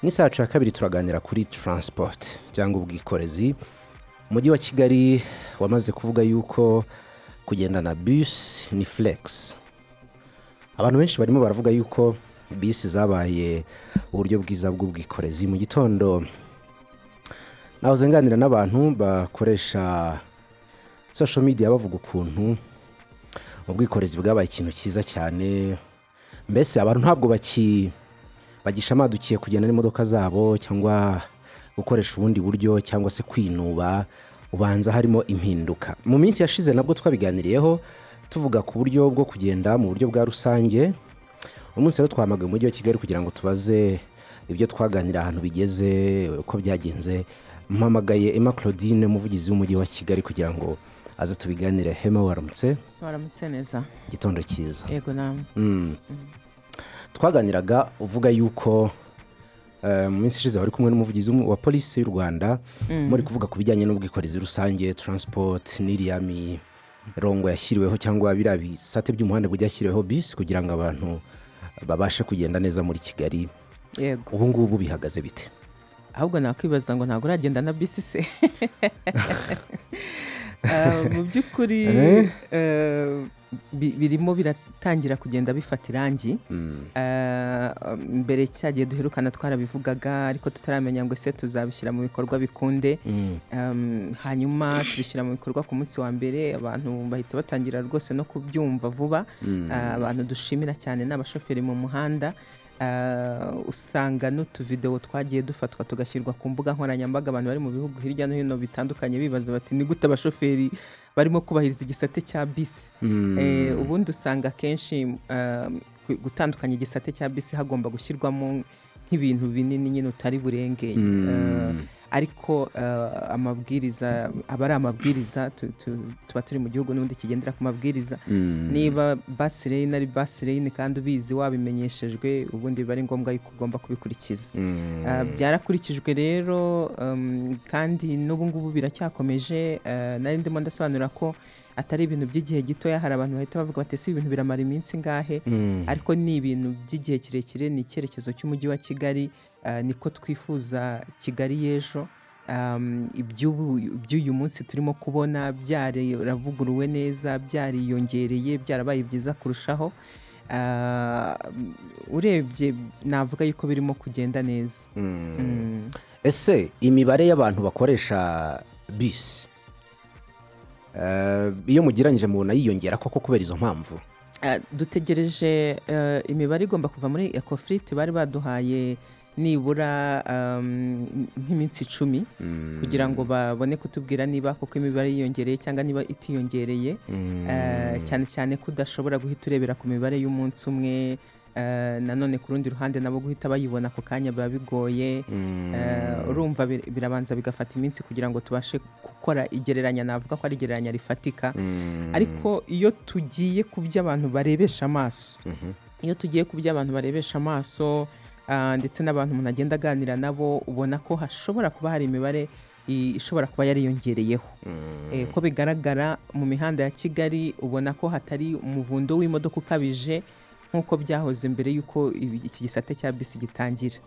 Mu isaha yacu ya kabiri turaganira kuri transport cyangwa ubwikorezi. Umujyi wa Kigali wamaze kuvuga yuko kugenda na bisi ni flex. Abantu benshi barimo baravuga yuko bisi zabaye uburyo bwiza bw'ubwikorezi. Mu gitondo nahoze nganira n'abantu bakoresha social media, bavuga ukuntu ubwikorezi bwabaye ikintu cyiza cyane. Mbese abantu ntabwo bagishamadukiye kugenda n'imodoka zabo cyangwa gukoresha ubundi buryo cyangwa se kwinuba. Ubanza harimo impinduka. Mu minsi yashize nabwo twabiganiriyeho, tuvuga ku buryo bwo kugenda mu buryo bwa rusange. Umunsi rero twahamagaye Umujyi wa Kigali kugira ngo tubaze ibyo twaganira, ahantu bigeze, uko byagenze. Mpamagaye Emma Claudine, umuvugizi w'Umujyi wa Kigali, kugira ngo aze tubiganire. Hema, waramutse? Waramutse neza. Igitondo cyiza. Yego, namwe. Twaganiraga uvuga yuko mu minsi ishize wari kumwe n'umuvugizi wa Polisi y'u Rwanda, muri kuvuga ku bijyanye n'ubwikorezi rusange, transport, n'iriya mirongo yashyiriweho cyangwa biriya bisate by'umuhanda byashyiriweho bisi kugira ngo abantu babashe kugenda neza muri Kigali. Yego. Ubu ngubu bihagaze bite? Ahubwo nakwibaza ngo ntabwo uragenda na bisi se? Mu by'ukuri birimo biratangira kugenda bifata irangi. Mbere cyagiye duherukana twarabivugaga, ariko tutaramenya ngo ese tuzabishyira mu bikorwa bikunde. Hanyuma tubishyira mu bikorwa ku munsi wa mbere, abantu bahita batangira rwose no kubyumva vuba. Abantu dushimira cyane ni abashoferi mu muhanda. Usanga n'utuvidewo twagiye dufatwa tugashyirwa ku mbuga nkoranyambaga, abantu bari mu bihugu hirya no hino bitandukanye bibaza bati: "Ni gute abashoferi barimo kubahiriza igisate cya bisi?" Ubundi usanga akenshi gutandukanya igisate cya bisi hagomba gushyirwamo nk'ibintu binini nyine utari burenge. Ariko amabwiriza aba ari amabwiriza. Tuba turi mu gihugu n'ubundi kigendera ku mabwiriza. Niba bus lane ari bus lane kandi ubizi, wabimenyeshejwe, ubundi biba ari ngombwa yuko ugomba kubikurikiza. Byarakurikijwe rero, kandi n'ubu ngubu biracyakomeje. Nari ndimo ndasobanura ko atari ibintu by'igihe gitoya. Hari abantu bahita bavuga bati: "Ese ibintu biramara iminsi ingahe?" Ariko ni ibintu by'igihe kirekire, ni icyerekezo cy'Umujyi wa Kigali, niko twifuza Kigali y'ejo. Iby'uyu munsi turimo kubona byaravuguruwe neza, byariyongereye, byarabaye byiza kurushaho. Urebye navuga yuko birimo kugenda neza. Ese imibare y'abantu bakoresha bisi, iyo mugereranyije, mubona yiyongera koko kubera izo mpamvu? Dutegereje imibare igomba kuva muri Ecofleet. Bari baduhaye nibura nk'iminsi 10 kugira ngo babone kutubwira niba koko imibare yiyongereye cyangwa niba itiyongereye. Cyane cyane ko udashobora guhita urebera ku mibare y'umunsi umwe. Nanone ku rundi ruhande nabo guhita bayibona ako kanya biba bigoye. Urumva birabanza bigafata iminsi kugira ngo tubashe gukora igereranya, navuga ko ari igereranya rifatika. Ariko iyo tugiye ku byo abantu barebesha amaso, iyo tugiye ku byo abantu barebesha amaso, ndetse n'abantu umuntu agenda aganira nabo, ubona ko hashobora kuba hari imibare ishobora kuba yariyongereyeho. Ko bigaragara mu mihanda ya Kigali, ubona ko hatari umuvundo w'imodoka ukabije nk'uko byahoze mbere y'uko iki gisate cya bisi gitangira.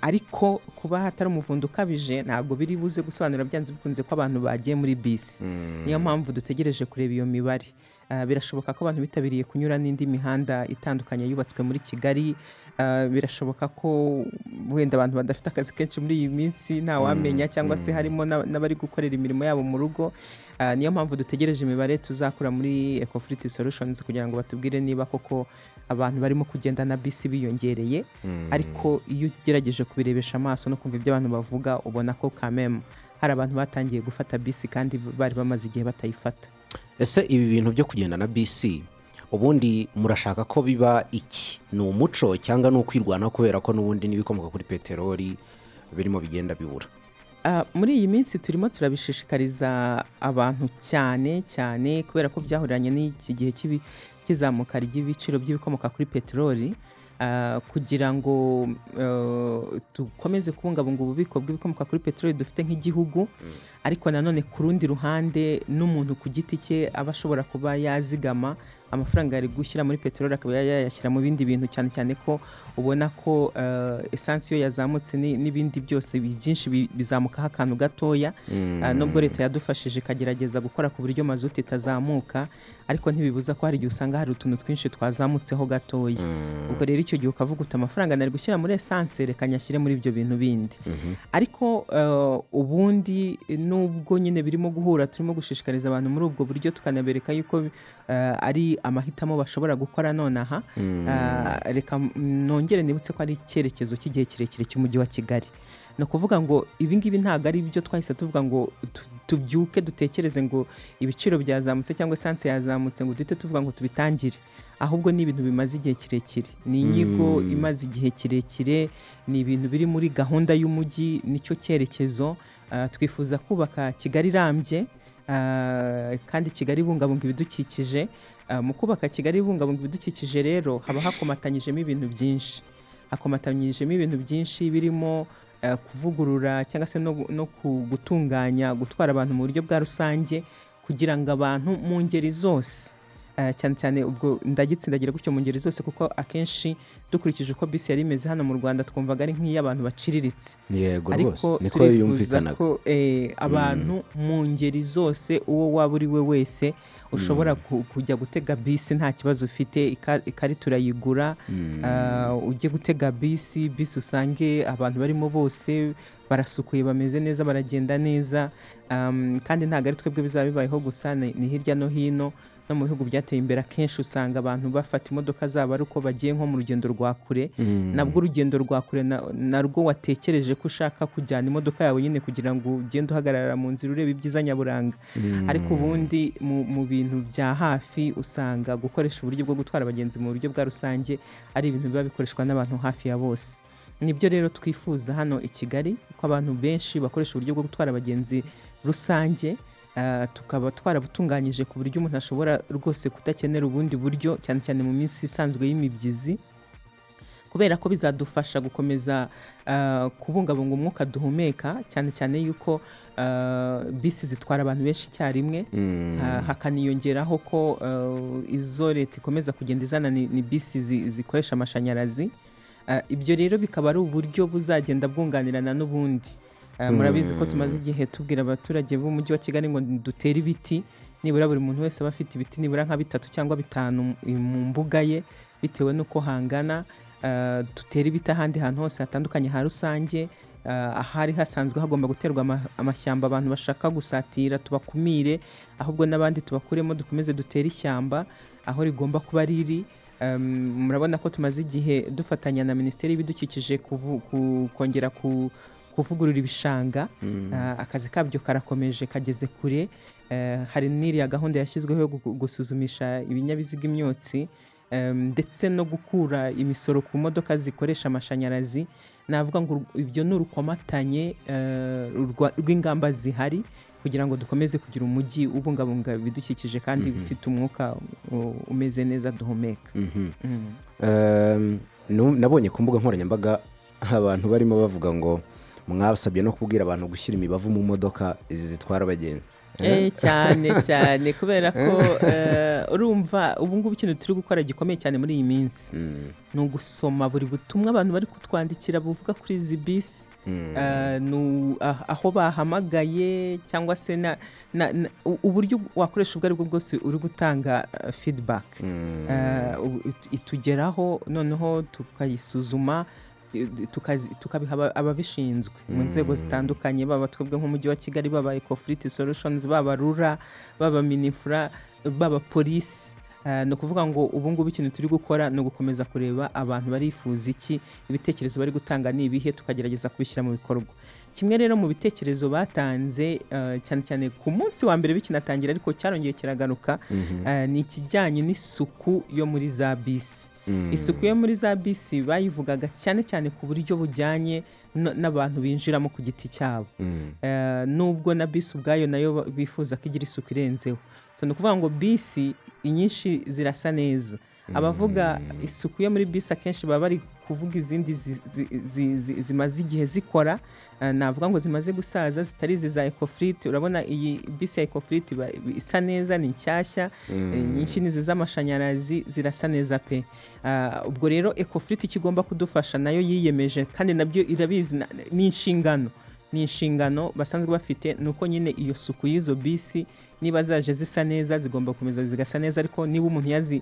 Ariko kuba hatari umuvundo ukabije ntabwo biri buze gusobanura byanze bikunze ko abantu bagiye muri bisi. Niyo mpamvu dutegereje kureba iyo mibare. Birashoboka ko abantu bitabiriye kunyura n'indi mihanda itandukanye yubatswe muri Kigali. Birashoboka ko wenda abantu badafite akazi kenshi muri iyi minsi, ntawamenya, cyangwa se harimo n'abari gukorera imirimo yabo mu rugo. Niyo mpamvu dutegereje imibare tuzakura muri Ecofleet Solutions kugira ngo batubwire niba koko abantu barimo kugenda na bisi biyongereye. Ariko iyo ugerageje kubirebesha amaso no kumva ibyo abantu bavuga, ubona ko kameme hari abantu batangiye gufata bisi kandi bari bamaze igihe batayifata. Ese ibi bintu byo kugenda na bisi, ubundi murashaka ko biba iki? Ni umuco cyangwa ni ukwirwanaho, kubera ko n'ubundi n'ibikomoka kuri peteroli birimo bigenda bibura? Muri iyi minsi turimo turabishishikariza abantu cyane cyane kubera ko byahuriranye n'iki gihe cy'izamuka ry'ibiciro by'ibikomoka kuri peteroli, kugira ngo dukomeze kubungabunga ububiko bw'ibikomoka kuri peteroli dufite nk'igihugu. Ariko nanone ku rundi ruhande n'umuntu ku giti cye aba ashobora kuba yazigama. Amafaranga yari gushyira muri peteroli akaba yayashyira mu bindi bintu, cyane cyane ko ubona ko esansi iyo yazamutse n'ibindi byose byinshi bizamukaho akantu gatoya. Nubwo leta yadufashije ikagerageza gukora ku buryo mazuti itazamuka, ariko ntibibuza ko hari igihe usanga hari utuntu twinshi twazamutseho gatoya. Ubwo rero icyo gihe ukavuga uti: "Amafaranga nari gushyira muri esanse, reka nyashyire muri ibyo bintu bindi." Ariko ubundi nubwo nyine birimo guhura, turimo gushishikariza abantu muri ubwo buryo, tukanabereka yuko ari amahitamo bashobora gukora nonaha. Reka nongere nibutse ko ari icyerekezo cy'igihe kirekire cy'Umujyi wa Kigali. Ni ukuvuga ngo ibi ngibi ntabwo ari ibyo twahise tuvuga ngo tubyuke dutekereze ngo ibiciro byazamutse cyangwa esanse yazamutse, ngo duhite tuvuga ngo tubitangire. Ahubwo ni ibintu bimaze igihe kirekire, ni inyigo imaze igihe kirekire, ni ibintu biri muri gahunda y'umujyi, nicyo cyerekezo. Twifuza kubaka Kigali irambye, kandi Kigali ibungabunga ibidukikije. Mu kubaka Kigali ibungabunga ibidukikije rero haba hakomatanyijemo ibintu byinshi, hakomatanyijemo ibintu byinshi birimo kuvugurura cyangwa se no gutunganya gutwara abantu mu buryo bwa rusange, kugira ngo abantu mu ngeri zose, cyane cyane ubwo ndagitsindagira gutyo mu ngeri zose, kuko akenshi dukurikije uko bisi yari imeze hano mu Rwanda, twumvaga ari nk'iy'abantu baciriritse. Ariko Rwose niko turifuza yumvikanaga. ko abantu mu ngeri zose, uwo waba uri we wese, ushobora kujya gutega bisi nta kibazo ufite. Ikarita urayigura, ujye gutega bisi, bisi usange abantu barimo bose barasukuye, bameze neza, baragenda neza. Kandi ntabwo ari twebwe bizaba bibayeho gusa, ni hirya no hino no mu bihugu byateye imbere. Akenshi usanga abantu bafata imodoka zabo ari uko bagiye nko mu rugendo rwa kure. Nabwo urugendo rwa kure narwo watekereje ko ushaka kujyana imodoka yawe nyine kugira ngo ugende uhagarara mu nzira ureba ibyiza nyaburanga. Ariko ubundi mu bintu bya hafi usanga gukoresha uburyo bwo gutwara abagenzi mu buryo bwa rusange ari ibintu biba bikoreshwa n'abantu hafi ya bose. Nibyo rero twifuza hano i Kigali, ko abantu benshi bakoresha uburyo bwo gutwara abagenzi rusange, tukaba twarabutunganyije ku buryo umuntu ashobora rwose kudakenera ubundi buryo, cyane cyane mu minsi isanzwe y'imibyizi, kubera ko bizadufasha gukomeza kubungabunga umwuka duhumeka, cyane cyane yuko bisi zitwara abantu benshi icyarimwe. Hakaniyongeraho ko izo leta ikomeza kugenda izana ni bisi zikoresha amashanyarazi. Ibyo rero bikaba ari uburyo buzagenda bwunganirana n'ubundi. Murabizi ko tumaze igihe tubwira abaturage b'Umujyi wa Kigali ngo dutere ibiti, nibura buri muntu wese aba afite ibiti nibura nka bitatu cyangwa bitanu mu mbuga ye, bitewe n'uko hangana. Dutere ibiti ahandi hantu hose hatandukanye ha rusange. Ahari hasanzwe hagomba guterwa amashyamba, abantu bashaka gusatira tubakumire, ahubwo n'abandi tubakuremo, dukomeze dutere ishyamba aho rigomba kuba riri. Murabona ko tumaze igihe dufatanya na Minisiteri y'Ibidukikije kongera kuvugurura ibishanga. Akazi kabyo karakomeje, kageze kure. Hari n'iriya gahunda yashyizweho yo gusuzumisha ibinyabiziga imyotsi, ndetse no gukura imisoro ku modoka zikoresha amashanyarazi. Navuga ngo ibyo ni urukomatanye rw'ingamba zihari kugira ngo dukomeze kugira umujyi ubungabunga ibidukikije kandi ufite umwuka umeze neza duhumeka. Nabonye ku mbuga nkoranyambaga abantu barimo bavuga ngo mwasabye no kubwira abantu gushyira imibavu mu modoka izi zitwara abagenzi. Cyane cyane, kubera ko urumva ubu ngubu ikintu turi gukora gikomeye cyane muri iyi minsi ni ugusoma buri butumwa abantu bari kutwandikira buvuga kuri izi bisi, aho bahamagaye cyangwa se uburyo wakoresha ubwo aribwo bwose uri gutanga feedback. Itugeraho, noneho tukayisuzuma, tukabiha ababishinzwe mu nzego zitandukanye, baba twebwe nk'Umujyi wa Kigali, baba Ecofleet Solutions, baba RURA, baba MININFRA, baba polisi. Ni ukuvuga ngo ubu ngubu ikintu turi gukora ni ugukomeza kureba abantu barifuza iki, ibitekerezo bari gutanga ni ibihe, tukagerageza kubishyira mu bikorwa. Kimwe rero mu bitekerezo batanze, cyane cyane ku munsi wa mbere bikinatangira, ariko cyarongeye kiragaruka, ni ikijyanye n'isuku yo muri za bisi. Isuku yo muri za bisi bayivugaga cyane cyane ku buryo bujyanye n'abantu binjiramo ku giti cyabo. Nubwo na bisi ubwayo nayo bifuza ko igira isuku irenzeho. So, ni ukuvuga ngo bisi inyinshi zirasa neza. Abavuga isuku yo muri bisi akenshi baba bari Kuvuga izindi zimaze igihe zikora, navuga ngo zimaze gusaza, zitari izi za Ecofleet. Urabona iyi bisi ya Ecofleet iba isa neza, ni nshyashya. Nyinshi ni izi z'amashanyarazi, zirasa neza pe. Ubwo rero Ecofleet icyo igomba kudufasha, nayo yiyemeje kandi nabyo irabizi, ni inshingano basanzwe bafite, ni uko nyine iyo suku y'izo bisi, niba zaje zisa neza, zigomba gukomeza zigasa neza. Ariko niba umuntu yazi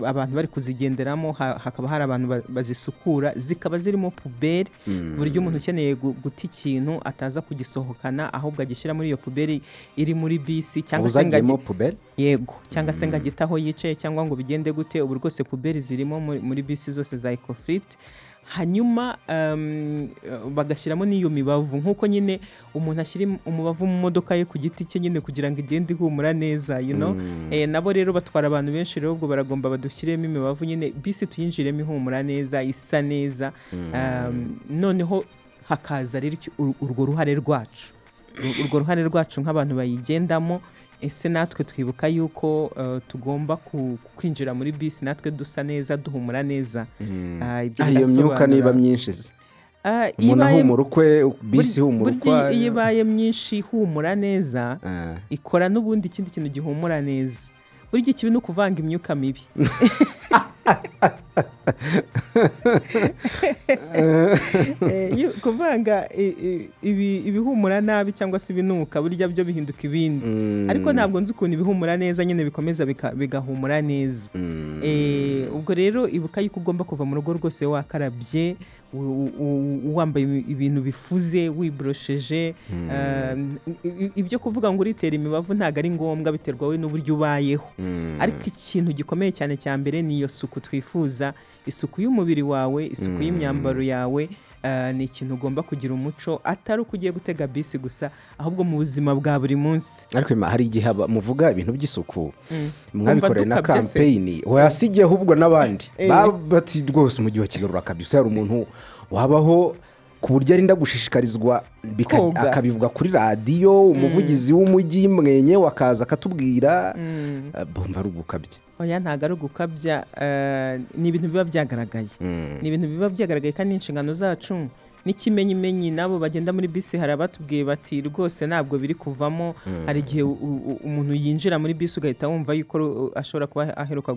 abantu bari kuzigenderamo, hakaba hari abantu bazisukura, zikaba zirimo poubelle, ku buryo umuntu ukeneye guta ikintu ataza kugisohokana, ahubwo agishyira muri iyo poubelle iri muri bisi, cyangwa Ubu se ngo zagiyemo poubelle? Yego, cyangwa se ngo agite aho yicaye, cyangwa ngo bigende gute. Ubu rwose poubelle zirimo muri bisi zose za Ecofleet. Hanyuma bagashyiramo n'iyo mibavu, nk'uko nyine umuntu ashyira umubavu mu modoka ye ku giti cye nyine kugira ngo igende ihumura neza. Nabo rero batwara abantu benshi rero, ubwo baragomba badushyiremo imibavu nyine, bisi tuyinjiremo ihumura neza, isa neza. Noneho hakaza rero urwo ruhare rwacu, nk'abantu bayigendamo. Ese natwe twibuka yuko tugomba kwinjira muri bisi natwe dusa neza, duhumura neza? Ibyo Iyo myuka birasobanura- niba myinshi se? Iyo Umuntu ibaye- ahumura ukwe, bisi ihumura burya ukwayo. Iyo ibaye myinshi ihumura neza, ikora n'ubundi ikindi kintu gihumura neza. Burya ikibi ni ukuvanga imyuka mibi. Kuvanga ibihumura nabi cyangwa se ibinuka, burya byo bihinduka ibindi. Ariko ntabwo nzi ukuntu ibihumura neza nyine bikomeza bigahumura neza. Ubwo rero ibuka yuko ugomba kuva mu rugo rwose wakarabye, wambaye ibintu bifuze, wiborosheje. Ibyo kuvuga ngo uritera imibavu ntabwo ari ngombwa, biterwa we n'uburyo ubayeho. Ariko ikintu gikomeye cyane cya mbere ni iyo suku twifuza, isuku y'umubiri wawe, isuku y'imyambaro yawe. Ni ikintu ugomba kugira umuco, atari uko ugiye gutega bisi gusa, ahubwo mu buzima bwa buri munsi. Ariko hari igihe muvuga ibintu by'isuku, mwabikoreye na Umva dukabye se? campaign, wasigiye ahubwo n'abandi. Bati rwose umujyi wa Kigali urakabye. Hari umuntu wabaho ku buryo arinda gushishikarizwa Koga. akabivuga kuri radiyo, umuvugizi w'umujyi mwenye wakaza akatubwira, bumva ari ugukabya. Oya, ntabwo ari ugukabya. Ni ibintu biba byagaragaye, ni ibintu biba byagaragaye kandi ni inshingano zacu. N'ikimenyimenyi nabo bagenda muri bisi, hari abatubwiye bati rwose ntabwo biri kuvamo. Hari igihe umuntu yinjira muri bisi ugahita wumva yuko ashobora kuba aheruka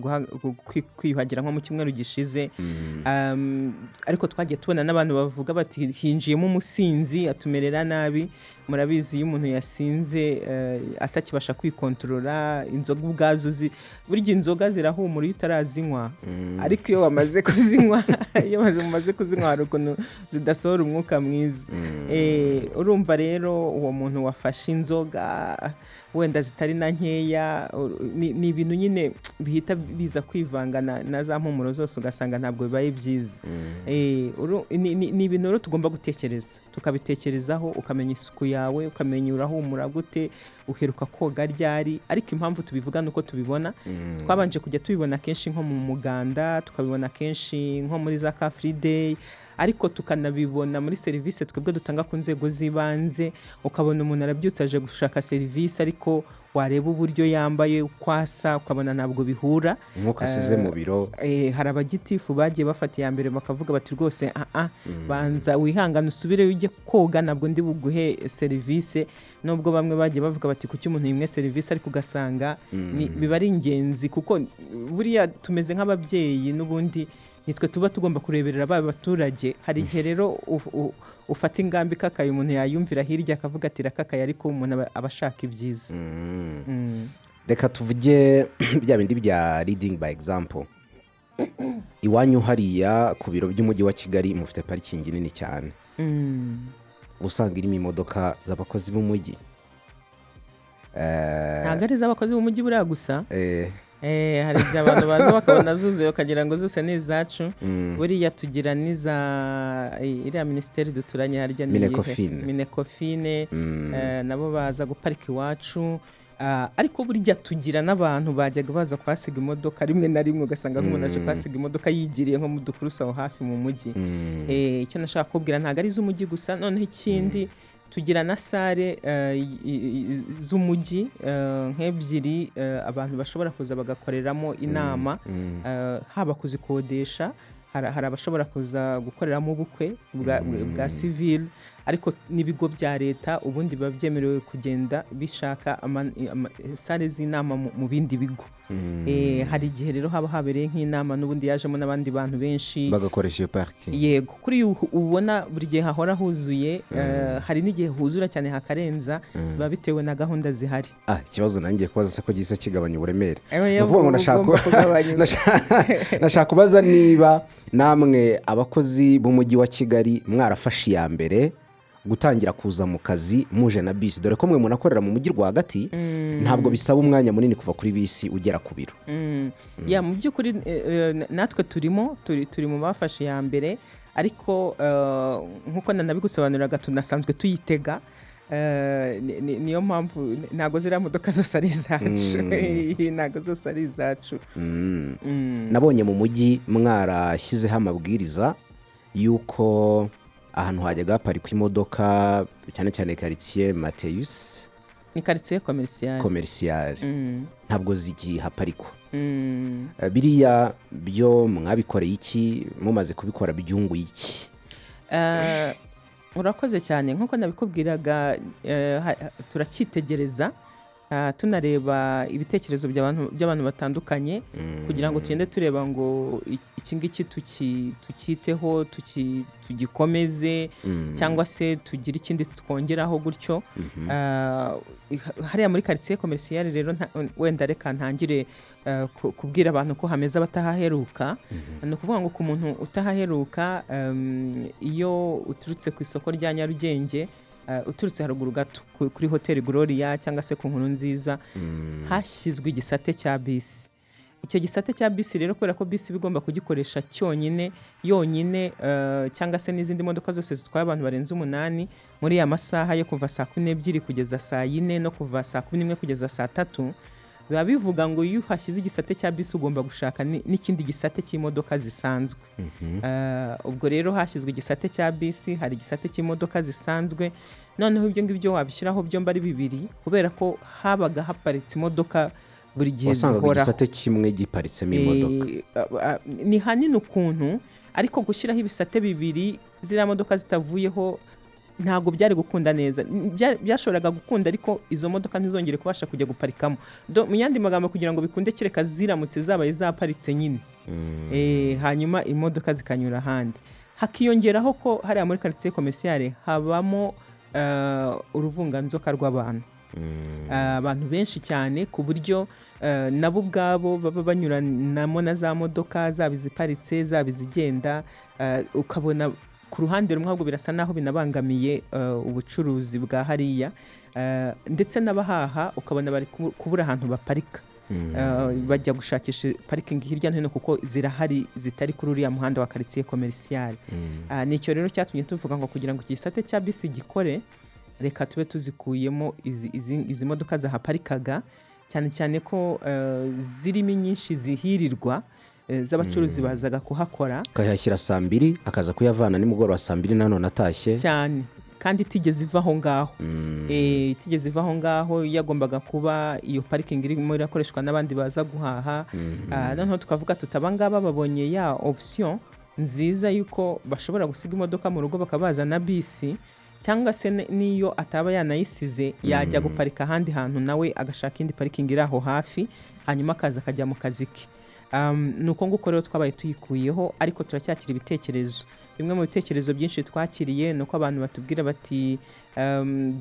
kwiyuhagira nko mu cyumweru gishize. Ariko twagiye tubona n'abantu bavuga bati hinjiyemo umusinzi atumerera nabi. Murabizi, iyo umuntu yasinze atakibasha kwikontorora, inzoga ubwazo burya inzoga zirahumura iyo utarazinywa, ariko iyo wamaze kuzinywa, iyo umaze kuzinywa, hari ukuntu zidasohora umwuka mwiza. Urumva rero uwo muntu wafashe inzoga wenda zitari na nkeya, ni ibintu nyine bihita biza kwivanga na za mpumuro zose, ugasanga ntabwo bibaye byiza. Ni ibintu rero tugomba gutekereza, tukabitekerezaho, ukamenya isuku yawe, ukamenya urahumura gute, uheruka koga ryari. Ariko impamvu tubivuga ni uko tubibona, twabanje kujya tubibona kenshi nko mu muganda, tukabibona kenshi nko muri za Car Free Day, ariko tukanabibona muri serivisi twebwe dutanga ku nzego z'ibanze. Ukabona umuntu arabyutse aje gushaka serivisi, ariko wareba uburyo yambaye, uko asa, ukabona ntabwo bihura. Umwuka asize mu biro. Hari abagitifu bagiye bafata iya mbere bakavuga bati rwose banza wihangane usubire ujye koga, ntabwo ndi buguhe serivisi. Nubwo bamwe bagiye bavuga bati kuki umuntu yimwe serivisi, ariko ugasanga biba ari ingenzi, kuko buriya tumeze nk'ababyeyi n'ubundi nitwe tuba tugomba kureberera ba baturage. Hari igihe rero ufata ingamba ikakaye, umuntu yayumvira hirya akavuga ati irakakaye, ariko umuntu aba ashaka ibyiza. Reka tuvuge bya bindi bya leading by example. Iwanyu hariya ku biro by'umujyi wa Kigali mufite parikingi nini cyane, usanga irimo imodoka z'abakozi b'umujyi. Ntabwo ari iz'abakozi b'umujyi buriya gusa. Hari igihe abantu baza bakabona zuzuye bakagira ngo zose ni izacu. Buriya tugira n'iza iriya minisiteri duturanye harya ni iyihe? Minecofin. Minecofin. Nabo baza guparika iwacu. Ariko burya tugira n'abantu bajyaga baza kuhasiga imodoka rimwe na rimwe, ugasanga nk'umuntu aje kuhasiga imodoka yigiriye nko mu dukurusi aho hafi mu mujyi. Icyo nashaka kubwira, ntabwo ari iz'umujyi gusa. Noneho ikindi, tugira na salle z'umujyi nk'ebyiri, abantu bashobora kuza bagakoreramo inama, haba kuzikodesha. Hari abashobora kuza gukoreramo ubukwe bwa civil, ariko n'ibigo bya leta ubundi biba byemerewe kugenda bishaka salle z'inama mu bindi bigo. Hari igihe rero haba habereye nk'inama n'ubundi yajemo n'abandi bantu benshi, bagakoresha iyo parking. Yego, kuri ubu ubona buri gihe hahora huzuye, hari n'igihe huzura cyane hakarenza, biba bitewe na gahunda zihari. Ah, ikibazo nanjye kubaza se ko gisa kigabanya uburemere? Ni Ni ukuvuga ngo nashaka ugomba kugabanya. Nashaka kubaza niba namwe abakozi b'umujyi wa Kigali mwarafashe iya mbere gutangira kuza mu kazi muje na bisi, dore ko mwe munakorera mu mujyi rwagati, ntabwo bisaba umwanya munini kuva kuri bisi ugera ku biro. Ya, mu by'ukuri natwe turimo turi mu bafashe iya mbere, ariko nk'uko nanabigusobanuriraga, tunasanzwe tuyitega. Niyo mpamvu ntabwo ziriya modoka zose ari izacu, ntabwo zose ari izacu. Nabonye mu mujyi mwarashyizeho amabwiriza y'uko ahantu hajyaga haparikwa imodoka, cyane cyane quartier Mathéus. Ni quartier commercial. Commercial, ntabwo zigihaparikwa. Biriya byo mwabikoreye iki? Mumaze kubikora byunguye iki? Urakoze cyane. Nk'uko nabikubwiraga, turacyitegereza, tunareba ibitekerezo by'abantu batandukanye kugira ngo tugende tureba ngo iki ngiki tukiteho, tugikomeze cyangwa se tugire ikindi twongeraho gutyo. Hariya muri quartier commercial rero, wenda reka ntangire kubwira abantu ko hameze abatahaheruka. Ni ukuvuga ngo ku muntu utahaheruka, iyo uturutse ku isoko rya Nyarugenge, uturutse haruguru gato kuri Hoteli Gloria cyangwa se ku Nkuru Nziza, hashyizwe igisate cya bisi. Icyo gisate cya bisi rero, kubera ko bisi iba igomba kugikoresha cyonyine yonyine, cyangwa se n'izindi modoka zose zitwaye abantu barenze umunani, muri ya masaha yo kuva saa 12 kugeza saa 4 no kuva saa 11 kugeza saa 3, biba bivuga ngo iyo uhashyize igisate cya bisi ugomba gushaka n'ikindi gisate cy'imodoka zisanzwe. Ubwo rero hashyizwe igisate cya bisi, hari igisate cy'imodoka zisanzwe. Noneho ibyo ngibyo wabishyiraho byombi ari bibiri, kubera ko habaga haparitse imodoka buri gihe wasangaga zihoraho. Igisate kimwe giparitsemo imodoka. Ni hanini ukuntu, ariko gushyiraho ibisate bibiri ziriya modoka zitavuyeho ntabwo byari gukunda neza. Byashoboraga gukunda, ariko izo modoka ntizongere kubasha kujya guparikamo. Mu yandi magambo, kugira ngo bikunde kereka ziramutse zabaye zaparitse nyine, hanyuma imodoka zikanyura ahandi. Hakiyongeraho ko hariya muri quartier commercial habamo uruvunganzoka rw'abantu, abantu benshi cyane, ku buryo nabo ubwabo baba banyuranamo na za modoka, zaba iziparitse, zaba izigenda, ukabona ku ruhande rumwe ahubwo birasa naho binabangamiye ubucuruzi bwa hariya, ndetse n'abahaha ukabona bari kubura ahantu baparika. Bajya gushakisha parikingi hirya no hino, kuko zirahari zitari kuri uriya muhanda wa quartier commercial. Nicyo rero cyatumye tuvuga ngo kugira ngo iki gisate cya bisi gikore, reka tube tuzikuyemo izi modoka zahaparikaga, cyane cyane ko zirimo inyinshi zihirirwa, z'abacuruzi bazaga kuhakora. Akayashyira saa 2, akaza kuyavana nimugoroba saa 2 nanone atashye. Cyane, kandi itigeze iva aho ngaho. Itigeze iva aho ngaho, yagombaga kuba iyo parikingi irimo irakoreshwa n'abandi baza guhaha. Noneho tukavuga tuti aba ngaba babonye ya option nziza y'uko bashobora gusiga imodoka mu rugo bakaba bazana bisi, cyangwa se n'iyo ataba yanayisize yajya guparika ahandi hantu, nawe agashaka indi parikingi iri aho hafi, hanyuma akaza akajya mu kazi ke. Ni uko nguko rero twabaye tuyikuyeho, ariko turacyakira ibitekerezo. Bimwe mu bitekerezo byinshi twakiriye ni uko abantu batubwira bati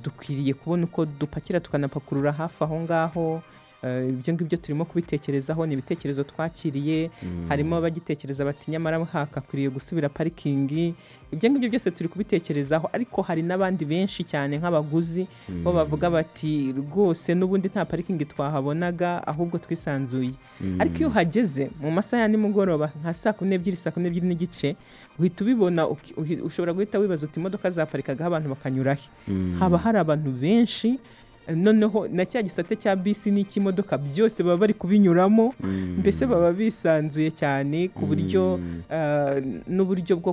dukwiriye kubona uko dupakira tukanapakurura hafi aho ngaho. Ibyo ngibyo turimo kubitekerezaho, ni ibitekerezo twakiriye. Harimo abagitekereza bati nyamara hakakwiriye gusubira parikingi. Ibyo ngibyo byose turi kubitekerezaho, ariko hari n'abandi benshi cyane nk'abaguzi bo bavuga bati rwose n'ubundi nta parikingi twahabonaga, ahubwo twisanzuye. Ariko iyo uhageze mu masaha ya nimugoroba nka saa 12, saa 12:30, uhita ubibona, ushobora guhita wibaza uti imodoka zaparikagaho abantu bakanyura he? Haba hari abantu benshi, noneho na cya gisate cya bisi n'icy'imodoka byose baba bari kubinyuramo, mbese baba bisanzuye cyane ku buryo n'uburyo bwo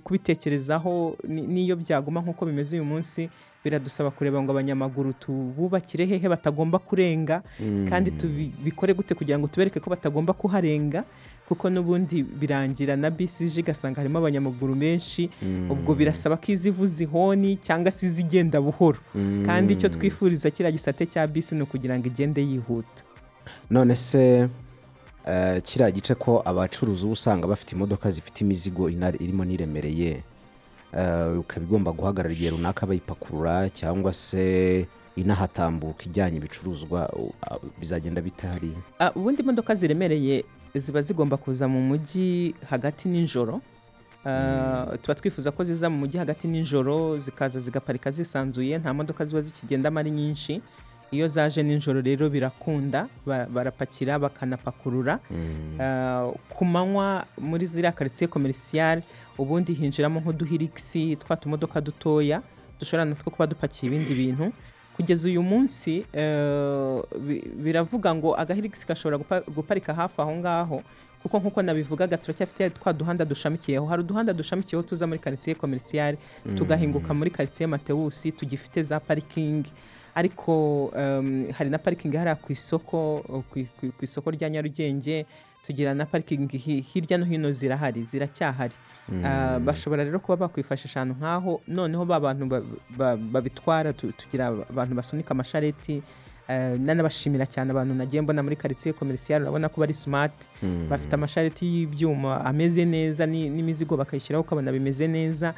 kubitekerezaho, n'iyo byaguma nk'uko bimeze uyu munsi, biradusaba kureba ngo abanyamaguru tububakire hehe batagomba kurenga, kandi tubikore gute kugira ngo tubereke ko batagomba kuharenga. Kuko n'ubundi birangira na bisi ije igasanga harimo abanyamaguru benshi. Ubwo birasaba ko iza ivuza ihoni cyangwa se izigenda buhoro, kandi icyo twifuriza kiriya gisate cya bisi ni ukugira ngo igende yihuta. None se kiriya gice ko abacuruzi uba usanga bafite imodoka zifite imizigo irimo n'iremereye, ikaba igomba guhagarara igihe runaka bayipakurura cyangwa se inahatambuka ijyanye ibicuruzwa, bizagenda bite hariya? Ubundi imodoka ziremereye ziba zigomba kuza mu mujyi hagati nijoro. Tuba twifuza ko ziza mu mujyi hagati nijoro, zikaza zigaparika zisanzuye, nta modoka ziba zikigendamo ari nyinshi. Iyo zaje nijoro rero birakunda, barapakira bakanapakurura. Ku manywa muri ziriya quartier commercial ubundi hinjiramo nk'uduhirikisi, twa tumodoka dutoya dushobora natwo kuba dupakiye ibindi bintu. Kugeza uyu munsi biravuga ngo agahirigisi gashobora guparika hafi aho ngaho, kuko nk'uko nabivugaga turacyafite twa duhanda dushamikiyeho. Hari uduhanda dushamikiyeho tuza muri quartier commercial, tugahinguka muri quartier Matewusi, tugifite za parikingi. Ariko hari na parikingi hariya ku isoko, ku isoko rya Nyarugenge. Tugira na parikingi hirya no hino, zirahari, ziracyahari. Bashobora rero kuba bakwifashisha ahantu nk'aho. Noneho ba bantu babitwara, tugira abantu basunika amashareti. Nanabashimira cyane abantu nagiye mbona muri quartier commercial, urabona ko bari smart, bafite amashareti y'ibyuma ameze neza, n'imizigo bakayishyiraho ukabona bimeze neza.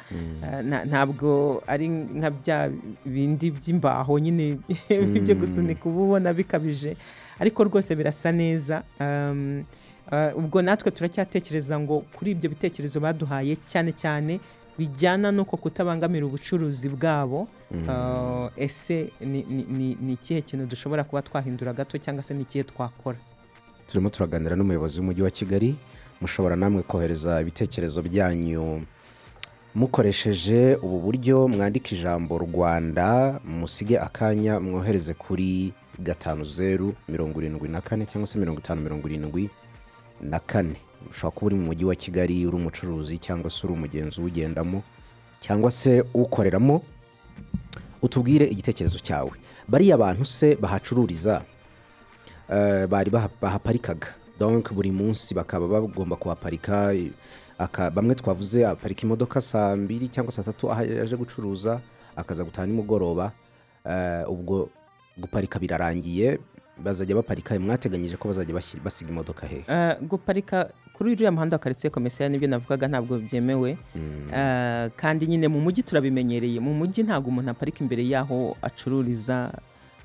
Ntabwo ari nka bya bindi by'imbaho nyine byo gusunika uba ubona bikabije, ariko rwose birasa neza. Ubwo natwe turacyatekereza ngo kuri ibyo bitekerezo baduhaye, cyane cyane bijyana n'uko kutabangamira ubucuruzi bwabo, ese ni ikihe kintu dushobora kuba twahindura gato, cyangwa se ni ikihe twakora? Turimo turaganira n'umuyobozi w'Umujyi wa Kigali. Mushobora namwe kohereza ibitekerezo byanyu mukoresheje ubu buryo: mwandike ijambo "Rwanda", musige akanya, mwohereze kuri 5074 cyangwa se 5074. Ushobora kuba uri mu Mujyi wa Kigali, uri umucuruzi cyangwa se uri umugenzi uwugendamo cyangwa se uwukoreramo, utubwire igitekerezo cyawe. Bariya bantu se bahacururiza, bari bahaparikaga, donc buri munsi bakaba bagomba kuhaparika, bamwe twavuze aparika imodoka saa 2 cyangwa saa 3 aho aje gucuruza, akaza gutaha nimugoroba. Ubwo guparika birarangiye, bazajya baparika, mwateganyije ko bazajya basiga imodoka hehe? Guparika kuri uriya muhanda wa quartier commercial, nibyo navugaga, ntabwo byemewe. Kandi nyine mu mujyi turabimenyereye, mu mujyi ntabwo umuntu aparika imbere y'aho acururiza,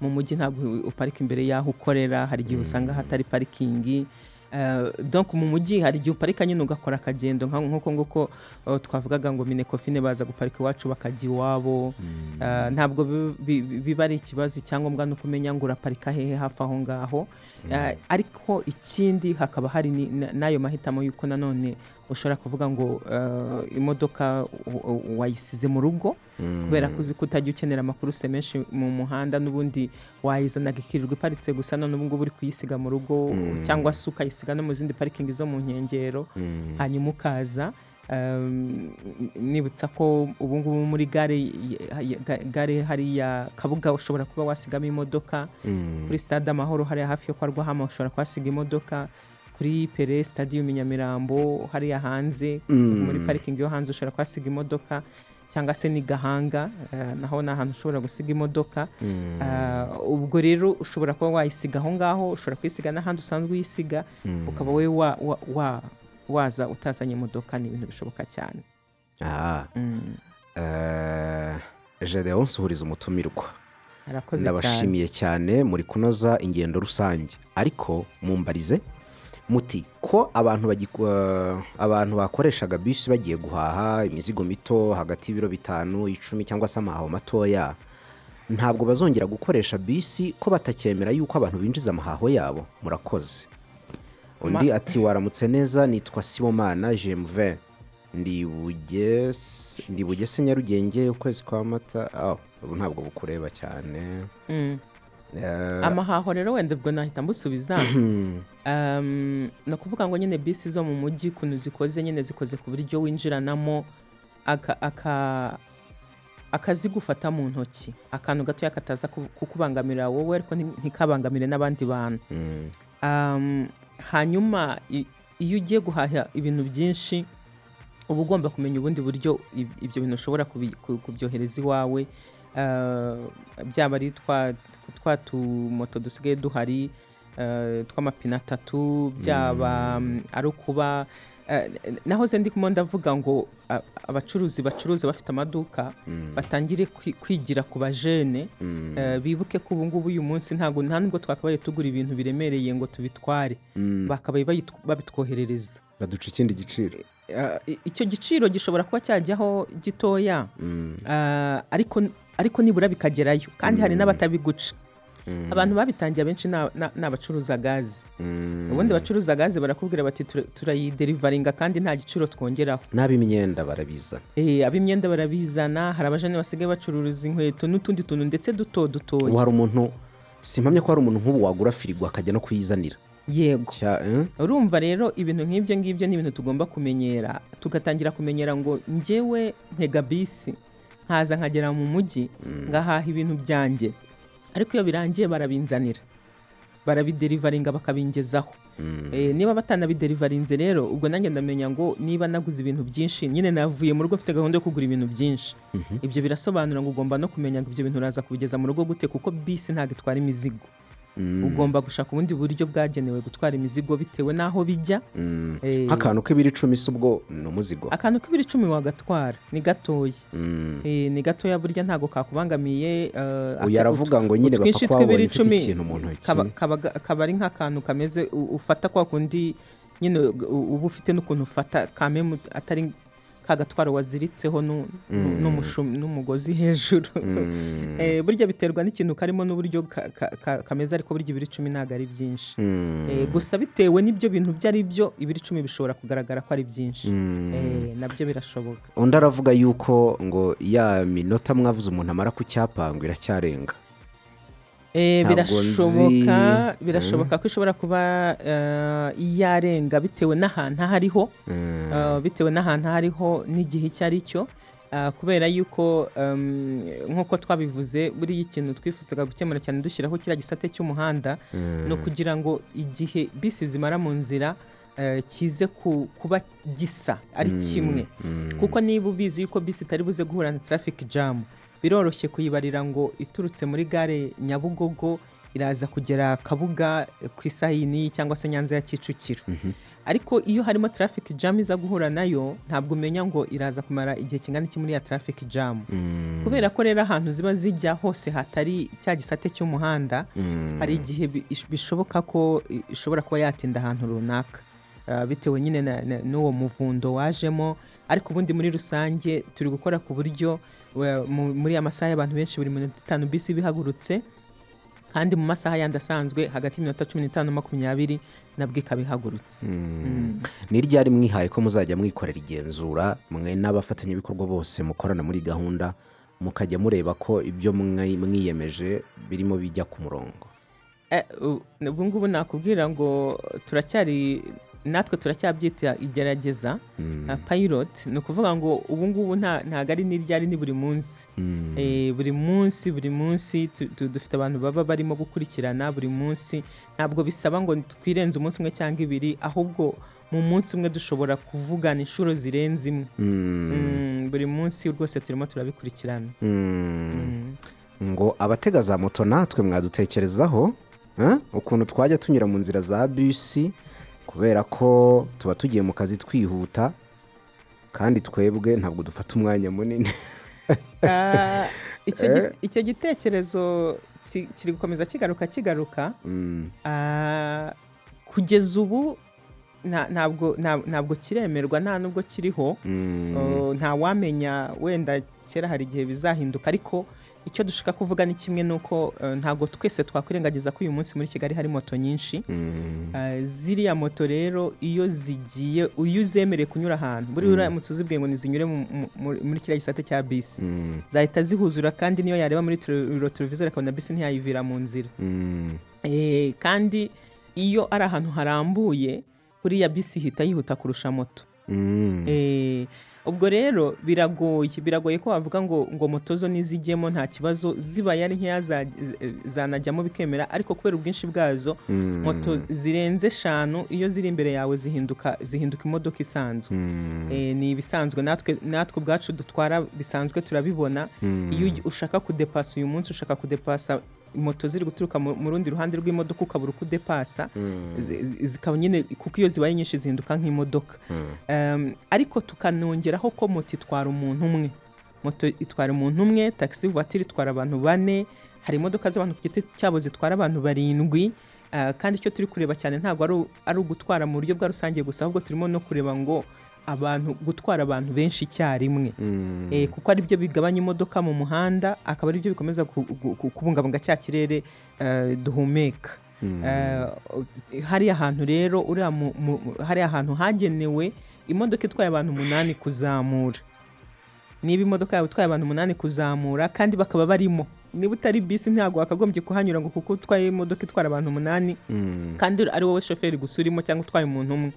mu mujyi ntabwo uparika imbere y'aho ukorera. Hari igihe usanga hatari parikingi. Donc mu mujyi hari igihe uparika nyine ugakora akagendo, nk'uko nguko twavugaga ngo Minecofin baza guparika iwacu bakajya iwabo. Ntabwo biba ari ikibazo, icyangombwa ni ukumenya ngo uraparika hehe hafi aho ngaho. Ariko ikindi hakaba hari n'ayo mahitamo y'uko nanone ushobora kuvuga ngo imodoka wayisize mu rugo kubera ko uzi ko utajya ukenera amakuruse menshi mu muhanda, n'ubundi wayizanaga ikirirwa iparitse gusa, none ubu ngubu uri kuyisiga mu rugo, cyangwa se ukayisiga no mu zindi parikingi zo mu nkengero, hanyuma ukaza. Nibutsa ko ubu ngubu muri gare gare hariya Kabuga ushobora kuba wasigamo imodoka, kuri Stade Amahoro hariya hafi yo kwa Rwahama ushobora kuhasiga imodoka, kuri Pele Stadium i Nyamirambo hariya hanze muri parikingi yo hanze ushobora kuhasiga imodoka, cyangwa se ni Gahanga, naho ni ahantu ushobora gusiga imodoka. Ubwo rero ushobora kuba wayisiga aho ngaho, ushobora kuyisiga n'ahandi usanzwe uyisiga, ukaba wowe waza utazanye imodoka. Ni ibintu bishoboka cyane. Gedeon, nsuhuriza umutumirwa. Arakoze cyane. Ndabashimiye cyane, muri kunoza ingendo rusange. Ariko mumbarize muti ko abantu bakoreshaga bisi bagiye guhaha imizigo mito hagati y'ibiro 5, 10 cyangwa se amahaho matoya, ntabwo bazongera gukoresha bisi ko batacyemera yuko abantu binjiza amahaho yabo? Murakoze. Undi ati: "Waramutse neza, nitwa Sibomana Jemuve, ndi Bugese, Nyarugenge. Ukwezi kwa Mata." Ubu ntabwo bukureba cyane. Amahaho rero wenda ubwo nahita mbusubiza. Ni ukuvuga ngo nyine bisi zo mu mujyi ukuntu zikoze, nyine zikoze ku buryo winjiranamo akazigufata mu ntoki, akantu gatoya kataza kukubangamira wowe, ariko ntikabangamire n'abandi bantu. Hanyuma Iyo ugiye guhaha ibintu byinshi, uba ugomba kumenya ubundi buryo ibyo bintu ushobora kubyohereza iwawe, byaba ari twa tumoto dusigaye duhari tw'amapine atatu, byaba ari ukuba nahoze ndimo ndavuga ngo abacuruzi bacuruza bafite amaduka batangire kwigira ku bajene, bibuke ko ubu ngubu uyu munsi ntabwo nta nubwo twakabaye tugura ibintu biremereye ngo tubitware, bakabaye babitwoherereza. Baduca ikindi giciro. Icyo giciro gishobora kuba cyajyaho gitoya, ariko nibura bikagerayo, kandi hari n'abatabiguca. Abantu babitangiye abenshi ni abacuruza gaze. Ubundi abacuruza gaze barakubwira bati: "Turayideliveringa kandi nta giciro twongeraho." N'ab'imyenda barabizana. Ab'imyenda barabizana, hari abajene basigaye bacuruza inkweto n'utundi tuntu ndetse duto dutoya. Ubu hari umuntu, simpamya ko hari umuntu nk'ubu wagura firigo akajya no kuyizanira. Yego. Eh? Urumva rero, ibintu nk'ibyo ngibyo ni ibintu tugomba kumenyera, tugatangira kumenyera ngo njyewe ntega bisi nkaza nkagera mu mujyi ngahaha ibintu byanjye, ariko iyo birangiye barabinzanira, barabideliveringa bakabingezaho. Niba batanabideliverinze rero, ubwo nanjye ndamenya ngo niba naguze ibintu byinshi, nyine navuye mu rugo mfite gahunda yo kugura ibintu byinshi, ibyo birasobanura ngo ugomba no kumenya ngo ibyo bintu uraza kubigeza mu rugo gute, kuko bisi ntabwo itwara imizigo. Ugomba gushaka ubundi buryo bwagenewe gutwara imizigo bitewe n'aho bijya. Nk'akantu k'ibiro 10 se ubwo ni umuzigo? Akantu k'ibiro 10 wagatwara, ni gatoya. Ni gatoya, burya ntabwo kakubangamiye. Uyu aravuga ngo nyine bapfa utwinshi kuba tw'ibiro babonye ufite 10 ikintu mu ntoki. Kaba ari nk'akantu kameze ufata kwa kundi nyine uba ufite n'ukuntu ufata kameme, atari ka gatwaro waziritseho n'umugozi hejuru. Burya biterwa n'ikintu karimo n'uburyo kameze, ariko burya ibiro 10 ntabwo ari byinshi. Gusa bitewe n'ibyo bintu ibyo ari byo, ibiro 10 bishobora kugaragara ko ari byinshi. Nabyo birashoboka. Undi aravuga yuko ngo ya minota mwavuze umuntu amara ku cyapa ngo iracyarenga. Ntabwo Birashoboka. nzi. Birashoboka ko ishobora kuba yarenga bitewe n'ahantu aho ariho, bitewe n'ahantu aho ariho n'igihe icyo ari cyo. Kubera yuko nk'uko twabivuze, buriya ikintu twifuzaga gukemura cyane dushyiraho kiriya gisate cy'umuhanda ni ukugira ngo igihe bisi zimara mu nzira kize kuba gisa ari kimwe, kuko niba ubizi yuko bisi itari buze guhura na traffic jam, biroroshye kuyibarira ngo iturutse muri gare Nyabugogo iraza kugera Kabuga ku isaha iyi n'iyi cyangwa se Nyanza ya Kicukiro. Ariko iyo harimo traffic jam iza guhura nayo, ntabwo umenya ngo iraza kumara igihe kingana iki muri ya traffic jam. Kubera ko rero ahantu ziba zijya hose hatari cya gisate cy'umuhanda, hari igihe bishoboka ko ishobora kuba yatinda ahantu runaka, bitewe nyine n'uwo muvundo wajemo. Ariko ubundi muri rusange turi gukora ku buryo muri ya masaha y'abantu benshi buri minota 5 bisi iba ihagurutse, kandi mu masaha yandi asanzwe hagati y'iminota 15 na 20 nabwo ikaba ihagurutse. Ni ryari mwihaye ko muzajya mwikorera igenzura, mwe n'abafatanyabikorwa bose mukorana muri gahunda, mukajya mureba ko ibyo mwiyemeje birimo bijya ku murongo? Ubu ngubu nakubwira ngo turacyari, natwe turacyabyita igerageza, pilot. Ni ukuvuga ngo ubu ngubu ntabwo ari n'iryari, ni buri munsi. Buri munsi, buri munsi dufite abantu baba barimo gukurikirana buri munsi. Ntabwo bisaba ngo twirenze umunsi umwe cyangwa ibiri, ahubwo mu munsi umwe dushobora kuvugana inshuro zirenze imwe. Buri munsi rwose turimo turabikurikirana. Ngo abatega za moto natwe mwadutekerezaho, eh? Ukuntu twajya tunyura mu nzira za bisi, kubera ko tuba tugiye mu kazi twihuta, kandi twebwe ntabwo dufata umwanya munini. Icyo gitekerezo kiri gukomeza kigaruka kigaruka. Kugeza ubu ntabwo kiremerwa, nta nubwo kiriho. Nta wamenya, wenda kera hari igihe bizahinduka, ariko icyo dushaka kuvuga ni kimwe, nuko ntabwo twese twakwirengagiza ko uyu munsi muri Kigali hari moto nyinshi. Ziriya moto rero iyo zigiye, iyo uzemereye kunyura ahantu, buriya uramutse uzibwiye ngo nizinyure muri kiriya gisate cya bisi, zahita zihuzura, kandi niyo yareba muri rétroviseur akabona bisi ntiyayivira mu nzira. Kandi iyo ari ahantu harambuye, buriya bisi ihita yihuta kurusha moto. Ubwo rero biragoye ko wavuga ngo moto zo nizijyemo nta kibazo, zibaye ari nkeya zanajyamo bikemera, ariko kubera ubwinshi bwazo, moto zirenze eshanu iyo ziri imbere yawe zihinduka imodoka isanzwe. Ni ibisanzwe, natwe ubwacu dutwara bisanzwe turabibona. Iyo ushaka kudepasa, uyu munsi ushaka kudepasa moto ziri guturuka mu rundi ruhande rw'imodoka, ukabura uko udepasa, zikaba nyine, kuko iyo zibaye nyinshi zihinduka nk'imodoka. Ariko tukanongeraho ko moto itwara umuntu umwe, moto itwara umuntu umwe, taxi voiture itwara abantu bane, hari imodoka z'abantu ku giti cyabo zitwara abantu barindwi. Kandi icyo turi kureba cyane ntabwo ari ugutwara mu buryo bwa rusange gusa, ahubwo turimo no kureba ngo abantu gutwara abantu benshi icyarimwe, kuko ari byo bigabanya imodoka mu muhanda, akaba ari byo bikomeza kubungabunga cya kirere duhumeka. Hariya hantu rero, uriya hariya hantu hagenewe imodoka itwaye abantu umunani kuzamura. Niba imodoka yawe itwaye abantu umunani kuzamura kandi bakaba barimo, niba utari bisi ntabwo wakagombye kuhanyura ngo kuko utwaye imodoka itwara abantu umunani kandi ari wowe shoferi gusa urimo cyangwa utwaye umuntu umwe.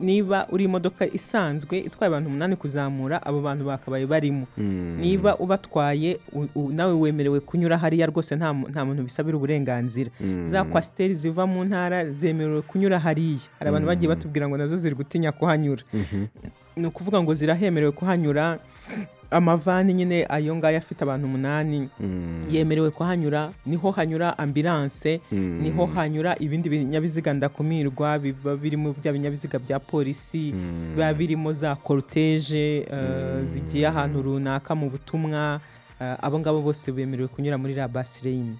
Niba uri imodoka isanzwe itwaye abantu umunani kuzamura, abo bantu bakabaye barimo. Niba ubatwaye, nawe wemerewe kunyura hariya rwose, nta muntu bisabira uburenganzira. Za coaster ziva mu ntara zemerewe kunyura hariya. Hari abantu bagiye batubwira ngo nazo ziri gutinya kuhanyura. Ni ukuvuga ngo zirahemerewe kuhanyura. Amavani nyine ayo ngayo afite abantu umunani yemerewe kuhanyura. Niho hanyura ambulance, niho hanyura ibindi binyabiziga ndakumirwa, biba birimo bya binyabiziga bya polisi, biba birimo za cortège zigiye ahantu runaka mu butumwa. Abo ngabo bose bemerewe kunyura muri la bus lane.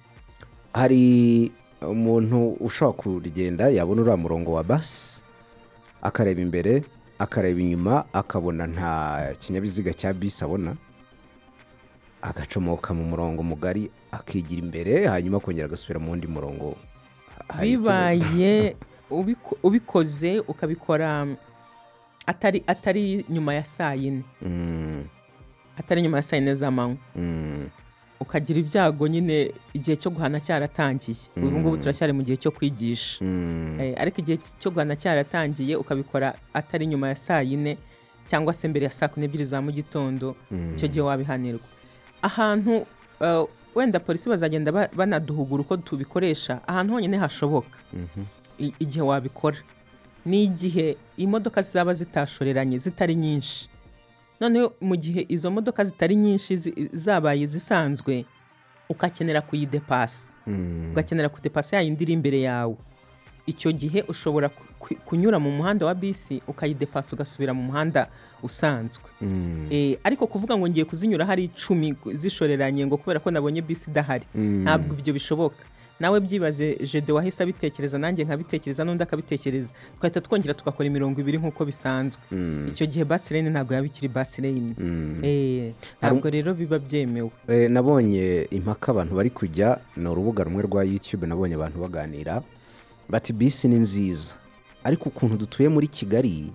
Hari umuntu ushobora kugenda yabona uriya murongo wa basi, akareba imbere, akareba inyuma, akabona nta kinyabiziga cya bisi abona, agacomoka mu murongo mugari akigira imbere, hanyuma akongera agasubira mu wundi murongo. Hari ikibazo? Bibaye ubikoze ukabikora atari nyuma ya saa yine, atari nyuma ya saa 4 z'amanywa, ukagira ibyago nyine igihe cyo guhana cyaratangiye, ubu ngubu turacyari mu gihe cyo kwigisha, ariko igihe cyo guhana cyaratangiye, ukabikora atari nyuma ya saa 4 cyangwa se mbere ya saa 12 za mu gitondo, icyo gihe wabihanirwa. Ahantu wenda polisi bazagenda banaduhugura uko tubikoresha, ahantu honyine hashoboka igihe wabikora ni igihe imodoka zaba zitashoreranye, zitari nyinshi. Noneho mu gihe izo modoka zitari nyinshi, zabaye zisanzwe, ugakenera kuyidepasa, ugakenera kudepasa ya yindi iri imbere yawe, icyo gihe ushobora kunyura mu muhanda wa bisi ukayidepasa, ugasubira mu muhanda usanzwe. Ariko kuvuga ngo ngiye kuzinyura hari 10 zishoreranye ngo kubera ko nabonye bisi idahari, ntabwo ibyo bishoboka. Nawe byibaze, jede wahise abitekereza, nanjye nkabitekereza, n'undi akabitekereza, tugahita twongera tugakora imirongo ibiri nk'uko bisanzwe. Icyo gihe bus lane ntabwo yaba ikiri bus lane. Ntabwo rero biba byemewe. Nabonye impaka abantu bari kujya, ni urubuga rumwe rwa YouTube, nabonye abantu baganira bati bisi ni nziza, ariko ukuntu dutuye muri Kigali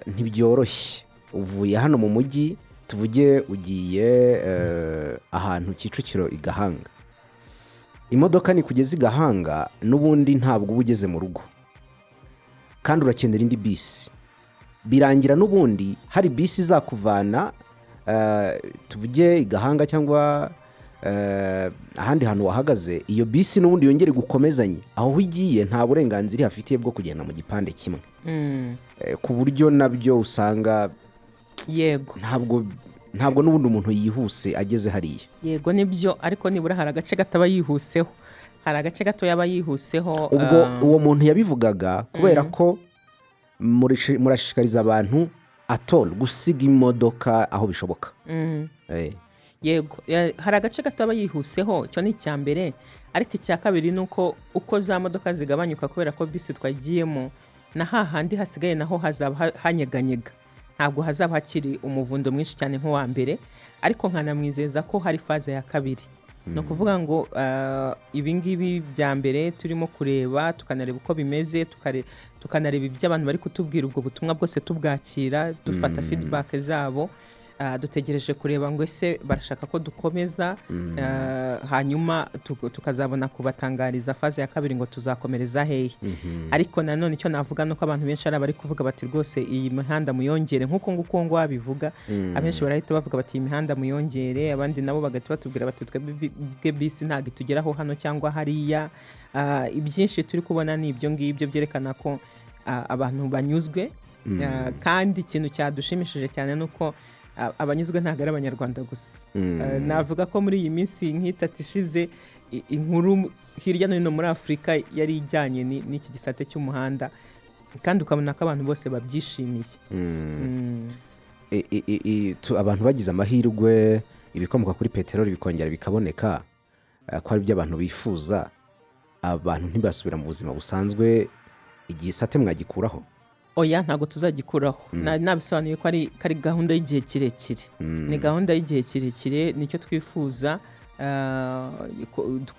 ntibyoroshye. Uvuye hano mu mujyi, tuvuge ugiye ahantu Kicukiro i Gahanga, imodoka nikugeza i Gahanga n'ubundi ntabwo uba ugeze mu rugo kandi urakenera indi bisi. Birangira n'ubundi hari bisi izakuvana, tuvuge i Gahanga cyangwa ahandi hantu wahagaze, iyo bisi n'ubundi yongere gukomezanye aho ugiye. Nta burenganzira ihafitiye bwo kugenda mu gipande kimwe. Ku buryo nabyo usanga ntabwo n'ubundi umuntu yihuse ageze hariya. Yego, nibyo, ariko nibura hari agace gataba yihuseho, hari agace gato yaba yihuseho. Ubwo uwo muntu yabivugaga kubera ko murashishikariza abantu atoro gusiga imodoka aho bishoboka. Yego, hari agace gato aba yihuseho, icyo ni icya mbere. Ariko icya kabiri ni uko uko za modoka zigabanyuka kubera ko bisi twagiyemo, na hahandi hasigaye naho hazaba hanyeganyega, ntabwo hazaba hakiri umuvundo mwinshi cyane nk'uwa mbere. Ariko nkanamwizeza ko hari phase ya kabiri. Ni ukuvuga ngo ibi ngibi bya mbere turimo kureba, tukanareba uko bimeze, tukanareba ibyo abantu bari kutubwira, ubwo butumwa bwose tubwakira, dufata feedback zabo. Dutegereje kureba ngo ese barashaka ko dukomeza, hanyuma tukazabona kubatangariza phase ya kabiri ngo tuzakomereza hehe. Ariko nanone icyo navuga ni uko abantu benshi ari abari kuvuga bati: "Rwose iyi mihanda muyongere," nk'uko nguko ngo wabivuga. Abenshi barahita bavuga bati: "Iyi mihanda muyongere." Abandi nabo bagahita batubwira bati: "Twebwe bisi ntabwo itugeraho hano cyangwa hariya." Ibyinshi turi kubona ni ibyo ngibyo byerekana ko abantu banyuzwe. Kandi ikintu cyadushimishije cyane ni uko abanyuzwe ntabwo ari Abanyarwanda gusa. Navuga ko muri iyi minsi nk'itatu ishize, inkuru hirya no hino muri Afurika yari ijyanye n'iki gisate cy'umuhanda, kandi ukabona ko abantu bose babyishimiye. Abantu bagize amahirwe, ibikomoka kuri peteroli bikongera bikaboneka, ko ari byo abantu bifuza, abantu ntibasubira mu buzima busanzwe, igisate mwagikuraho? Oya, ntabwo tuzagikuraho. Nabisobanuye ko ari gahunda y'igihe kirekire. Ni gahunda y'igihe kirekire, nicyo twifuza.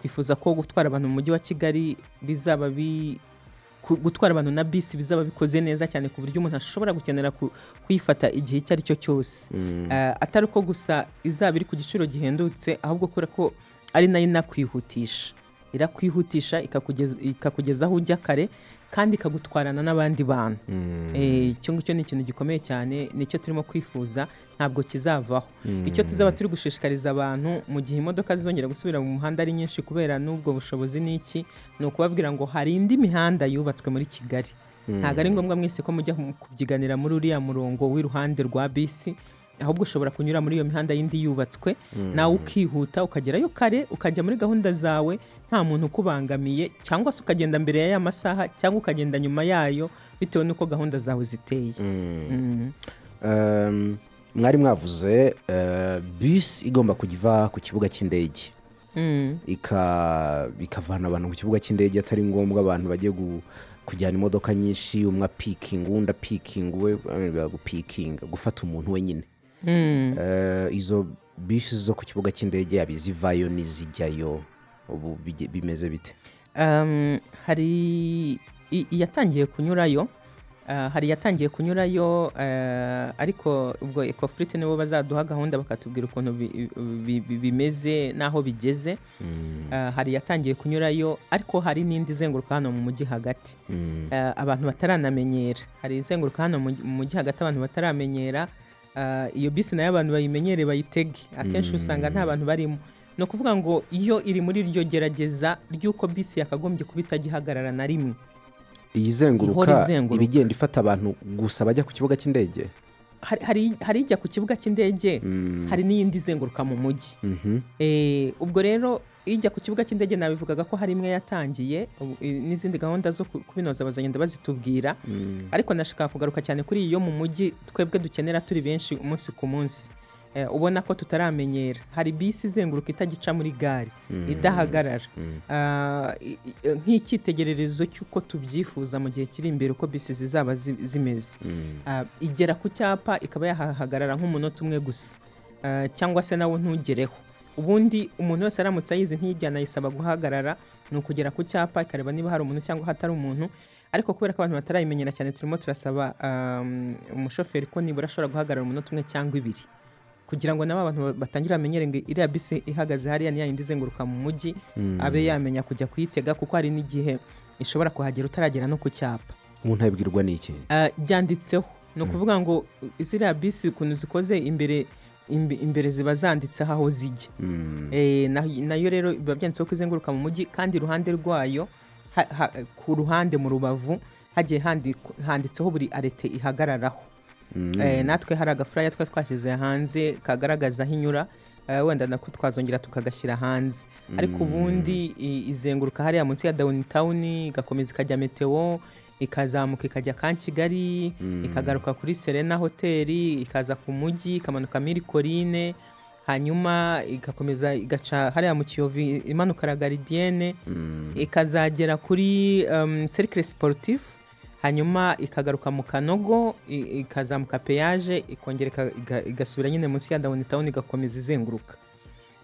Twifuza ko gutwara abantu mu Mujyi wa Kigali bizaba gutwara abantu na bisi bizaba bikoze neza cyane, ku buryo umuntu ashobora gukenera kuyifata igihe icyo ari cyo cyose, atari uko gusa izaba iri ku giciro gihendutse, ahubwo kubera ko ari nayo inakwihutisha, irakwihutisha ikakugeza aho ujya kare kandi ikagutwarana n'abandi bantu. Icyo ngicyo ni ikintu gikomeye cyane, nicyo turimo kwifuza, ntabwo kizavaho. Icyo tuzaba turi gushishikariza abantu mu gihe imodoka zizongera gusubira mu muhanda ari nyinshi kubera n'ubwo bushobozi n'iki, ni ukubabwira ngo hari indi mihanda yubatswe muri Kigali. Ntabwo ari ngombwa mwese ko mujya kubyiganira muri uriya murongo w'iruhande rwa bisi, ahubwo ushobora kunyura muri iyo mihanda yindi yubatswe, nawe ukihuta ukagerayo kare, ukajya muri gahunda zawe nta muntu ukubangamiye, cyangwa se ukagenda mbere y'aya masaha cyangwa ukagenda nyuma yayo, bitewe n'uko gahunda zawe ziteye. Mwari mwavuze bisi igomba kujya iva ku kibuga cy'indege, ikavana abantu ku kibuga cy'indege, atari ngombwa abantu bagiye kujyana imodoka nyinshi, umwe apikinga, uwundi apikinga, we gupikinga, gufata umuntu wenyine. Izo bisi zo ku kibuga cy'indege, yaba izivayo n'izijyayo, ubu bimeze bite? Hari iyatangiye kunyurayo, hari iyatangiye kunyurayo, ariko ubwo Ecofleet nibo bazaduha gahunda bakatubwira ukuntu bimeze n'aho bigeze. Hari iyatangiye kunyurayo, ariko hari n'indi izenguruka hano mu mujyi hagati, abantu bataranamenyera. Hari izenguruka hano mu mujyi hagati abantu bataramenyera. Iyo bisi nayo abantu bayimenyere, bayitege. Akenshi usanga nta bantu barimo. Ni ukuvuga ngo iyo iri muri iryo gerageza ry'uko bisi yakagombye kuba itagihagarara na rimwe. Iyi Ihora izenguruka izenguruka. Iba igenda ifata abantu gusa bajya ku kibuga cy'indege? Hari ijya ku kibuga cy'indege, hari n'iyindi izenguruka mu mujyi. Ubwo rero ijya ku kibuga cy'indege nabivugaga ko hari imwe yatangiye, ubu, n'izindi gahunda zo kubinoza bazagenda bazitubwira. Ariko nashaka kugaruka cyane kuri iyo mu mujyi twebwe dukenera turi benshi umunsi ku munsi. Ubona ko tutaramenyera. Hari bisi izenguruka itagica muri gare, idahagarara. Nk'icyitegererezo cy'uko tubyifuza mu gihe kiri imbere, uko bisi zizaba zimeze. Igera ku cyapa ikaba yahahagarara nk'umunota umwe gusa, cyangwa se nawo ntugereho. Ubundi umuntu wese aramutse ayizi ntiyibyanayisaba guhagarara, ni ukugera ku cyapa ikareba niba hari umuntu cyangwa hatari umuntu. Ariko kubera ko abantu batarayimenyera cyane, turimo turasaba umushoferi ko nibura ashobora guhagarara umunota umwe cyangwa ibiri, kugira ngo nabo abantu batangire bamenyere ngo iriya bisi ihagaze hariya ni yayindi izenguruka mu mujyi, abe yamenya kujya kuyitega, kuko hari n'igihe ishobora kuhagera utaragera no ku cyapa. Umuntu abibwirwa n'iki? Byanditseho. Ni ukuvuga ngo ziriya bisi ukuntu zikoze imbere, imbere ziba zanditseho aho zijya. Nayo rero biba byanditseho ko izenguruka mu mujyi, kandi iruhande rwayo, ku ruhande mu rubavu hagiye handitseho buri arrêt ihagararaho. Natwe hari agaflyer twari twashyize hanze kagaragaza aho inyura. Wenda nako twazongera tukagashyira hanze. Ariko ubundi izenguruka hariya munsi ya Downtown, igakomeza ikajya Meteo, ikazamuka ikajya Camp Kigali, ikagaruka kuri Serena Hoteli, ikaza ku mujyi, ikamanuka Mille Collines, hanyuma igakomeza igaca hariya mu Kiyovu, imanuka La Gardienne, ikazagera kuri Cercle Sportif, hanyuma ikagaruka mu Kanogo, ikazamuka péage, ikongera igasubira nyine munsi ya Downtown, igakomeza izenguruka.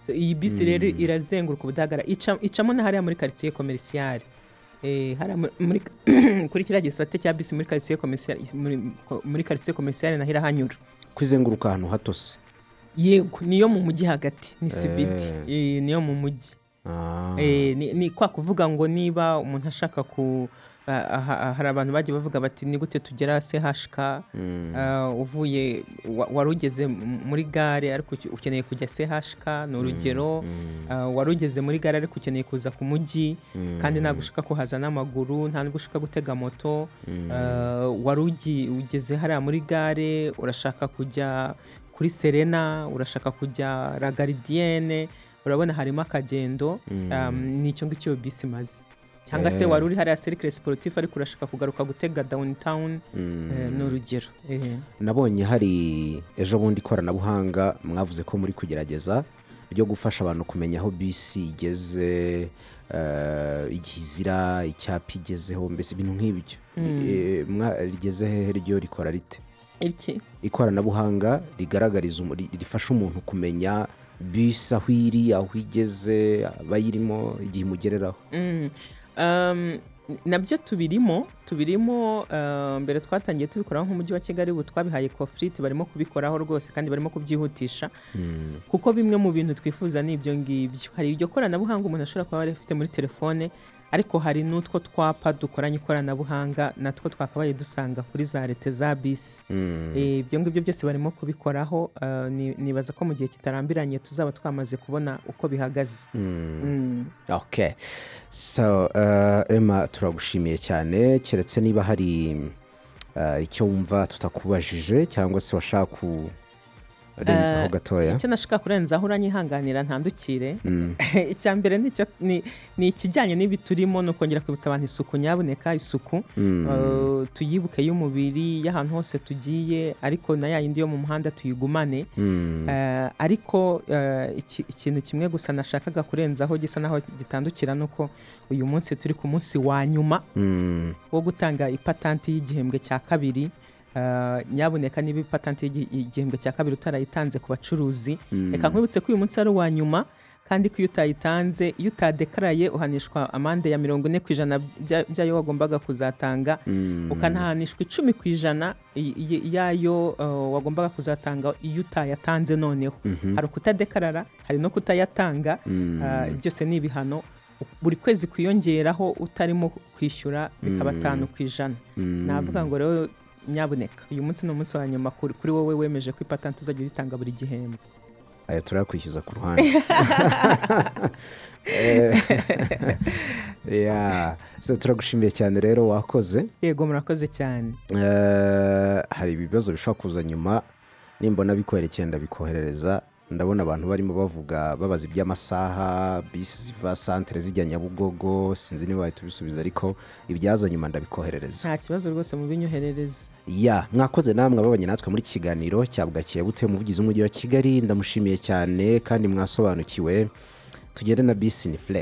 So, iyi bisi rero irazenguruka ubudahagara, icamo na hariya muri Quartier Commercial. Hariya kuri kiriya gisate cya bisi muri quartier commercial, muri quartier commercial naho irahanyura. Kwizenguruka ahantu hatose? Yego, niyo mu mujyi hagati, ni CBD. Niyo mu mujyi. Ni kwa kuvuga ngo niba umuntu ashaka ku hari abantu bagiye bavuga bati: "Ni gute tugera CHK?" Uvuye wari ugeze muri gare ariko ukeneye kujya CHK, ni urugero. Wari ugeze muri gare ariko ukeneye kuza ku mujyi, kandi ntabwo ushaka kuhaza n'amaguru, nta nubwo ushaka gutega moto. Wari ugeze hariya muri gare, urashaka kujya kuri Serena, urashaka kujya La Gardienne, urabona harimo akagendo. Ni icyo ngicyo iyo bisi imaze. Cyangwa se wari uri hariya Cercle Sportif ariko urashaka kugaruka gutega Downtown, ni urugero. Nabonye hari ejo bundi ikoranabuhanga mwavuze ko muri kugerageza ryo gufasha abantu kumenya aho bisi igeze, igihe izira, icyapa igezeho, mbese ibintu nk'ibyo. Rigeze hehe? Ryo rikora rite? Iki? Ikoranabuhanga rigaragariza rifasha umuntu kumenya bisi aho iri, aho igeze, abayirimo, igihe imugereraho. Nabyo tubirimo. Mbere twatangiye tubikoraho nk'umujyi wa Kigali, ubu twabihaye Ecofleet, barimo kubikoraho rwose kandi barimo kubyihutisha, kuko bimwe mu bintu twifuza ni ibyo ngibyo. Hari iryo koranabuhanga umuntu ashobora kuba afite muri telefone, ariko hari n'utwo twapa dukoranye ikoranabuhanga natwo twakabaye dusanga kuri za arrêt za bisi. Ibyo ngibyo byose barimo kubikoraho. Nibaza ko mu gihe kitarambiranye tuzaba twamaze kubona uko bihagaze. Okay, so Emma, turagushimiye cyane. Keretse niba hari icyo wumva tutakubajije cyangwa se washaka kurenzaho gatoya. Icyo nashaka kurenzaho, uranyihanganira ntandukire. Icya mbere ni ikijyanye n'ibi turimo, ni ukongera kwibutsa abantu isuku. Nyabuneka isuku, tuyibuke, y'umubiri, y'ahantu hose tugiye, ariko na ya yindi yo mu muhanda tuyigumane. Ariko ikintu kimwe gusa nashakaga kurenzaho gisa naho gitandukira ni uko uyu munsi turi ku munsi wa nyuma wo gutanga ipatanti y'igihembwe cya kabiri. Nyabuneka niba ipatanti y'igihembwe cya kabiri utarayitanze ku bacuruzi, reka nkwibutse ko uyu munsi ari uwa nyuma, kandi ko iyo utayitanze, iyo utadekaraye, uhanishwa amande ya 40% by'ayo wagombaga kuzatanga, ukanahanishwa 10% y'ayo wagombaga kuzatanga iyo utayatanze. Noneho hari ukutadekarara, hari no kutayatanga. Byose ni ibihano. Buri kwezi kwiyongeraho utarimo kwishyura bikaba 5%. Navuga ngo rero nyabuneka uyu munsi ni umunsi wa nyuma kuri wowe wemeje ko ipatanti uzajya uyitanga buri gihembwe. Ayo turayakwishyuza ku ruhande. Yeah. So, turagushimiye cyane rero, wakoze. Yego, murakoze cyane. Hari ibibazo bishobora kuza nyuma, nimbona bikwerekeye ndabikoherereza. Ndabona abantu barimo bavuga, babaza iby'amasaha bisi ziva santere zijya Nyabugogo. Sinzi niba wahita ubisubiza, ariko ibyaza nyuma ndabikoherereza. Nta kibazo rwose, mubinyoherereze. Ya, mwakoze namwe ababanye natwe muri iki kiganiro cya Bwakeye Bute. Umuvugizi w'umujyi wa Kigali ndamushimiye cyane, kandi mwasobanukiwe. Tugende na bisi ni flex.